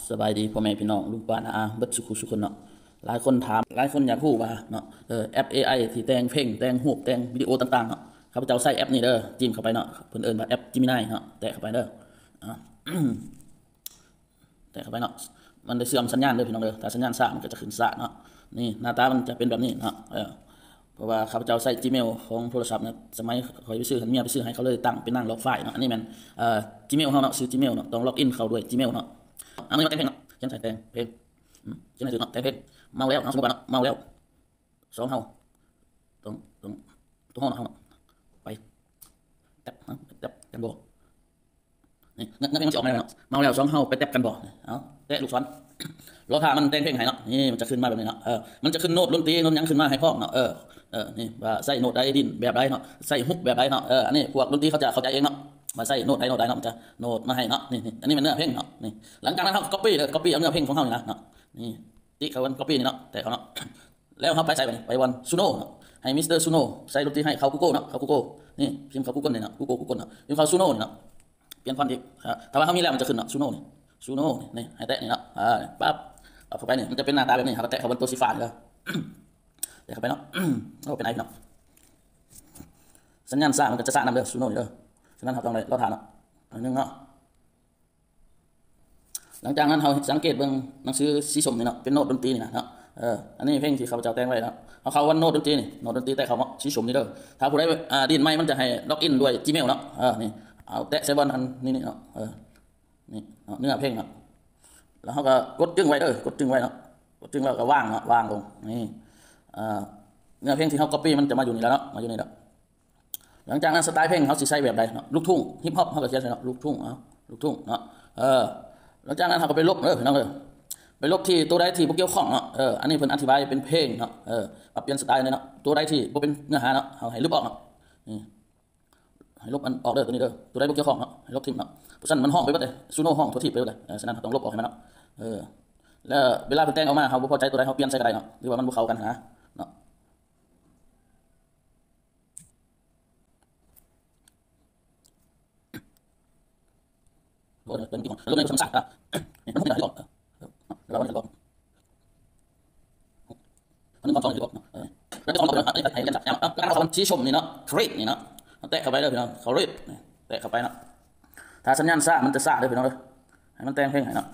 ສະບາຍດີພໍ່ແມ່ພີ່ນ້ອງ ລຸງປ້ານ້າອາເບິດສູ່ຜູ້ສູ່ຄົນເນາະ. ຫຼາຍຄົນຖາມ ຫຼາຍຄົນຢາກຮູ້ວ່າເນາະ ເອີ ແອັບເອໄອທີ່ແຕ່ງເພງ ແຕ່ງຮູບ ແຕ່ງວິດີໂອຕ່າງໆເນາະ, ຂ້າພະເຈົ້າໃຊ້ແອັບນີ້ເດີ. ຈິ້ມເຂົ້າໄປເນາະ ເພິ່ນເອີ້ນວ່າແອັບ Gemini ເນາະ, ແຕະເຂົ້າໄປເດີ. ອາ ແຕະເຂົ້າໄປເນາະ ມັນໄດ້ເຊື່ອມສັນຍານເດີພີ່ນ້ອງເດີ. ຖ້າສັນຍານຊ້າມັນກໍຈະຂຶ້ນຊ້າເນາະ. ນີ້ໜ້າຕາມັນຈະເປັນແບບນີ້ເນາະ. ເອີ ເພາະວ່າຂ້າພະເຈົ້າໃຊ້ Gmail ຂອງໂທລະສັບນະ, ສະໄໝຂ້ອຍໄປຊື້ຫັ້ນ ເມຍໄປຊື້ໃຫ້ ເຂົາເລີຍຕັ້ງເປັນນາງຫຼອກຝ້າຍເນາະ. ອັນນີ້ແມ່ນ ເອີ Gmail ເຮົາເນາະ, ຊື່ Gmail ເນາະ, ຕ້ອງ log in ເຂົ້າດ້ວຍ Gmail ເນາະ. ອັນນີ້ມາແຕ່ງເພງເນາະ, ຂຽນໃສ່ແຕ່ງເພງ ອືມ ຂຽນໃຫ້ຖືກເນາະ, ແຕ່ງເພງ. ເມົາແລ້ວ ເຮົາສົມມຸດວ່າເນາະ ເມົາແລ້ວ ສອງເຮົາ ຕົວເຮົາເນາະ ເຮົາເນາະ ໄປແຕັບ ແຕັບກັນບໍ່? ນີ້ ເນື້ອເພງມັນຊິອອກມາແລ້ວເນາະ, ເມົາແລ້ວສອງເຮົາໄປແຕັບກັນບໍ່? ເອົາ ແຕະລູກສອນ ລໍຖ້າມັນແຕ່ງເພງໃຫ້ເນາະ. ນີ້ມັນຈະຂຶ້ນມາແບບນີ້ເນາະ. ເອີ ມັນຈະຂຶ້ນໂນ້ດດົນຕີ ໂນ້ດຫຍັງຂຶ້ນມາໃຫ້ພ້ອມເນາະ. ເອີ ເອີ ນີ້ວ່າໃຊ້ໂນ້ດໃດ ດິ້ນແບບໃດເນາະ, ໃຊ້ຮຸກແບບໃດເນາະ. ເອີ ອັນນີ້ພວກດົນຕີເຂົາຈະເຂົ້າໃຈເອງເນາະ ວ່າໃຊ້ໂນ້ດໃດໂນ້ດໃດເນາະ, ມັນຈະໂນ້ດມາໃຫ້ເນາະ. ນີ້ ນີ້ ອັນນີ້ແມ່ນເນື້ອເພງເນາະ. ນີ້ ຫຼັງຈາກນັ້ນເຮົາ copy ເດີ copy ເອົາເນື້ອເພງຂອງເຮົານີ້ນະເນາະ. ນີ້ ຕິເຂົ້າ copy ນີ້ເນາະ, ແຕະເຂົ້າເນາະ. ແລ້ວເຮົາໄປໃສ່ບາດນີ້ ໄປບ່ອນ Suno ເນາະ, ໃຫ້ Mister Suno ໃສ່ດົນຕີໃຫ້ ເຂົ້າ Google ເນາະ, ເຂົ້າ Google ນີ້ ພິມເຂົ້າ Google ນີ້ເນາະ, Google Google ເນາະ, ພິມເຂົ້າ Suno ນີ້ເນາະ, ປ່ຽນຟອນອີກ. ຖ້າວ່າເຮົາມີແລ້ວມັນຈະຂຶ້ນເນາະ Suno ນີ້ Suno ນີ້ ໃຫ້ແຕະນີ້ເນາະ. ອາ ປັບ ປັບເຂົ້າໄປນີ້ ມັນຈະເປັນໜ້າຕາແບບນີ້. ເຮົາກໍແຕະເຂົ້າບ່ອນຕົວສີຟ້ານີ້ເດີ, ແຕະເຂົ້າໄປເນາະ. ໂອ້ ເປັນໄອເນາະ, ສັນຍານຊ້າມັນກໍຈະຊ້ານຳເດີ Suno ນີ້ເດີ. ສະນັ້ນເຮົາຕ້ອງໄດ້ລໍຖ້າເນາະ ໜ້ອຍໜຶ່ງເນາະ. ຫຼັງຈາກນັ້ນເຮົາສັງເກດເບິ່ງໜັງສືສີສົ້ມນີ້ເນາະ, ເປັນໂນ້ດດົນຕີນີ້ນະເນາະ. ເອີ ອັນນີ້ເພງທີ່ຂ້າພະເຈົ້າແຕ່ງໄວ້ເນາະ. ເຮົາເຂົ້າວັນໂນ້ດດົນຕີນີ້ ໂນ້ດດົນຕີແຕະເຂົ້າເນາະ ສີສົ້ມນີ້ເດີ. ຖ້າຜູ້ໃດ ອ່າ ດິ້ນໃໝ່ ມັນຈະໃຫ້ log in ດ້ວຍ Gmail ເນາະ. ເອີ ນີ້ ເອົາແຕະໃສ່ບ່ອນອັນນີ້ ນີ້ເນາະ. ເອີ ນີ້ເນາະ ເນື້ອເພງເນາະ. ແລ້ວເຮົາກໍກົດຈຶ່ງໄວ້ເດີ ກົດຈຶ່ງໄວ້ເນາະ, ກົດຈຶ່ງແລ້ວກໍວາງເນາະ ວາງລົງ. ນີ້ ອ່າ ເນື້ອເພງທີ່ເຮົາ copy ມັນຈະມາຢູ່ນີ້ແລ້ວເນາະ, ມາຢູ່ນີ້ແລ້ວ. ຫຼັງຈາກນັ້ນສະໄຕເພງເຮົາຊິໃຊ້ແບບໃດເນາະ, ລູກທຸ່ງ hip hop ເຮົາກໍຂຽນໃສ່ເນາະ ລູກທຸ່ງ ເອົາ ລູກທຸ່ງເນາະ. ເອີ ຫຼັງຈາກນັ້ນເຮົາກໍໄປລົບເດີພີ່ນ້ອງເອີຍ, ໄປລົບທີ່ຕົວໃດທີ່ບໍ່ກ່ຽວຂ້ອງເນາະ. ເອີ ອັນນີ້ເພິ່ນອະທິບາຍເປັນເພງເນາະ. ເອີ ປັບປ່ຽນສະໄຕແດ່ເນາະ, ຕົວໃດທີ່ບໍ່ເປັນເນື້ອຫາເນາະ ເຮົາໃຫ້ລົບອອກເນາະ. ນີ້ ໃຫ້ລົບອັນອອກເດີ ຕົວນີ້ເດີ, ຕົວໃດບໍ່ກ່ຽວຂ້ອງເນາະ ໃຫ້ລົບຖິ້ມເນາະ. ເພາະສະນັ້ນມັນຮ້ອງໄປເບິດເດ້ Suno ຮ້ອງທົ່ວທີບໄປເບິດເດ້. ເອີ ສະນັ້ນເຮົາຕ້ອງລົບອອກໃຫ້ມັນເນາະ. ເອີ ແລ້ວເວລາເພິ່ນແຕ່ງອອກມາ ເຮົາບໍ່ພໍໃຈຕົວໃດ ເຮົາປ່ຽນໃສ່ກໍໄດ້ເນາະ ຫຼືວ່າມັນບໍ່ເຂົ້າກັນຫັ້ນນະເນາະ. ໂອ້ຍ ເປັນທີ່ຂອງລົບໃນທຳມະຊາດນະ ມັນບໍ່ໄດ້ຫຼອກ ລະວັງຈະຫຼອກ ອັນນີ້ຄວາມສອງທີ່ຫຼອກເນາະ. ເອີ ແລ້ວທີ່ສອງເຮົາເປັນໃຫ້ເຫັນກັນ ການເຂົ້າບັນຊີຊົມນີ້ເນາະ create ນີ້ເນາະ ແຕະເຂົ້າໄປເດີພີ່ນ້ອງ create ແຕະເຂົ້າໄປເນາະ. ຖ້າສັນຍານຊ້າມັນຈະຊ້າເດີພີ່ນ້ອງເດີ, ໃຫ້ມັນແຕ່ງເພງໃຫ້ເນາະ.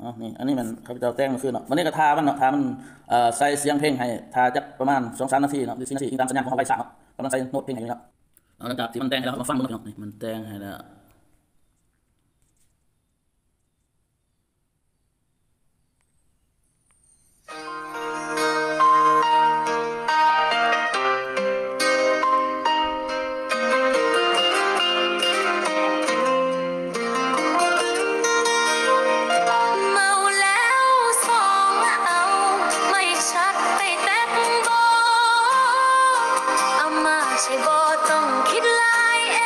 ອໍ ນີ້ ອັນນີ້ແມ່ນຂ້າພະເຈົ້າແຕ່ງມື້ຄືນເນາະ. ບັດນີ້ກໍຖ້າມັນເນາະ ຖ້າມັນ ເອີ ໃສ່ສຽງເພງໃຫ້ ຖ້າຈັກປະມານສອງສາມນາທີເນາະ ຫຼືສີ່ນາທີ ອີງຕາມສັນຍານຂອງເຮົາໄວຊ້າເນາະ. ກຳລັງໃສ່ໂນ້ດເພງໃຫ້ຢູ່ເນາະ. ຫຼັງຈາກທີ່ມັນແຕ່ງໃຫ້ແລ້ວ ເຮົາມາຟັງເບິ່ງເນາະ. ນີ້ມັນແຕ່ງໃຫ້ແລ້ວ ເມົາແລ້ວສອງເອົາໄມ້ສັກໄປແຕັກບໍ່? ອາມາຊິບໍ່ຕ້ອງຄິດຫຼາຍເອ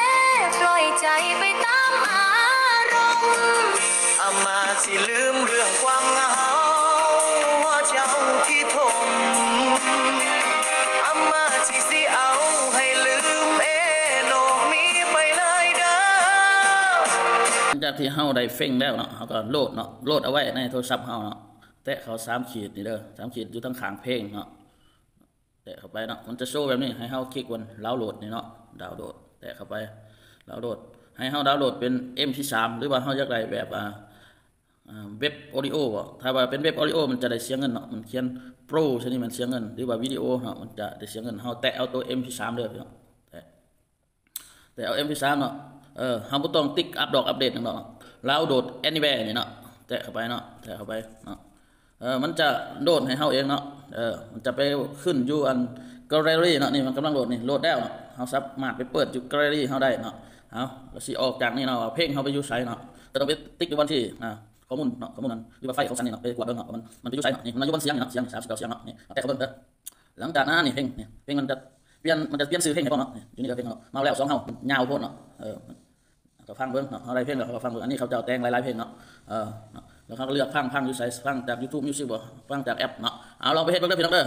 ປ່ອຍໃຈໄປຕາມອາລົມ. ອາມາຊິລືມເລື່ອງຄວາມເຫງົາ ຫົວເຈົ້າທີ່ຖົມ ອາມາຊິຊິເອົາໃຫ້ລືມເອ ໂນກມີໄປເລີຍເດີ. ຫຼັງຈາກທີ່ເຮົາໄດ້ເພງແລ້ວເນາະ ເຮົາກໍໂຫຼດເນາະ ໂຫຼດເອົາໄວ້ໃນໂທລະສັບເຮົາເນາະ. ແຕະເຂົ້າສາມຂີດນີ້ເດີ ສາມຂີດຢູ່ທາງຂ້າງເພງເນາະ. ແຕະເຂົ້າໄປເນາະ ມັນຈະໂຊແບບນີ້ ໃຫ້ເຮົາຄລິກວັນດາວໂຫຼດນີ້ເນາະ ດາວໂຫຼດ ແຕະເຂົ້າໄປ ດາວໂຫຼດ ໃຫ້ເຮົາດາວໂຫຼດເປັນເອັມພີສາມ ຫຼືວ່າເຮົາຢາກໄດ້ແບບ ອ່າ ອ່າ ເວັບອອດິໂອບໍ? ຖ້າວ່າເປັນເວັບອອດິໂອມັນຈະໄດ້ເສຍເງິນເນາະ ມັນຂຽນໂປຣໃສ່ນີ້ມັນເສຍເງິນ ຫຼືວ່າວິດີໂອເນາະ ມັນຈະໄດ້ເສຍເງິນ. ເຮົາແຕະເອົາໂຕເອັມພີສາມເດີພີ່ນ້ອງ ແຕະ ແຕ່ເອົາເອັມພີສາມເນາະ ເອີ ເຮົາບໍ່ຕ້ອງຕິກອັບດອກອັບເດດຫຍັງດອກເນາະ. ດາວໂຫຼດແອນິແວນີ້ເນາະ ແຕະເຂົ້າໄປເນາະ ແຕະເຂົ້າໄປເນາະ. ເອີ ມັນຈະໂຫຼດໃຫ້ເຮົາເອງເນາະ ເອີ ມັນຈະໄປຂຶ້ນຢູ່ອັນແກລເລຣີເນາະ. ນີ້ມັນກຳລັງໂຫຼດ ນີ້ໂຫຼດແລ້ວເນາະ ເຮົາສາມາດໄປເປີດຢູ່ແກລເລຣີເຮົາໄດ້ເນາະ. ເອົາ ລະຊິອອກຈາກນີ້ເນາະ ວ່າເພງເຮົາໄປຢູ່ໃສເນາະ ກໍຕ້ອງໄປຕິກຢູ່ວັນທີ ອ່າ ຂໍ້ມູນເນາະ ຂໍ້ມູນນັ້ນ ຫຼືວ່າໄຟລ໌ຂອງສັນນີ້ເນາະ ໄປກວດເບິ່ງເນາະ ວ່າມັນ ມັນໄປຢູ່ໃສເນາະ. ນີ້ມັນຢູ່ວັນສຽງນີ້ເນາະ ສຽງ ສາມສິບເກົ້າສຽງເນາະ ນີ້ເອົາແຕະເຂົ້າເບິ່ງເດີ. ຫຼັງຈາກນັ້ນນີ້ເພງ ນີ້ເພງມັນຈະປ່ຽນ ມັນຈະປ່ຽນຊື່ເພງໃຫ້ພ້ອມເນາະ. ນີ້ຢູ່ນີ້ເພງເນາະ ເມົາແລ້ວສອງເຮົາ ຍາວໂພດເນາະ. ເອີ ກໍຟັງເບິ່ງເນາະ ເຮົາໄດ້ເພງແລ້ວເຮົາກໍຟັງເບິ່ງ. ອັນນີ້ເຂົາເຈົ້າແຕ່ງຫຼາຍໆເພງເນາະ ເອີ ເນາະ ແລ້ວເຮົາກໍເລືອກຟັງ ຟັງຢູ່ໃສ ຟັງຈາກ YouTube Music ບໍ່ ຟັງຈາກແອັບເນາະ. ເອົາ ລອງໄປເຮັດເບິ່ງເດີພີ່ນ້ອງເດີ.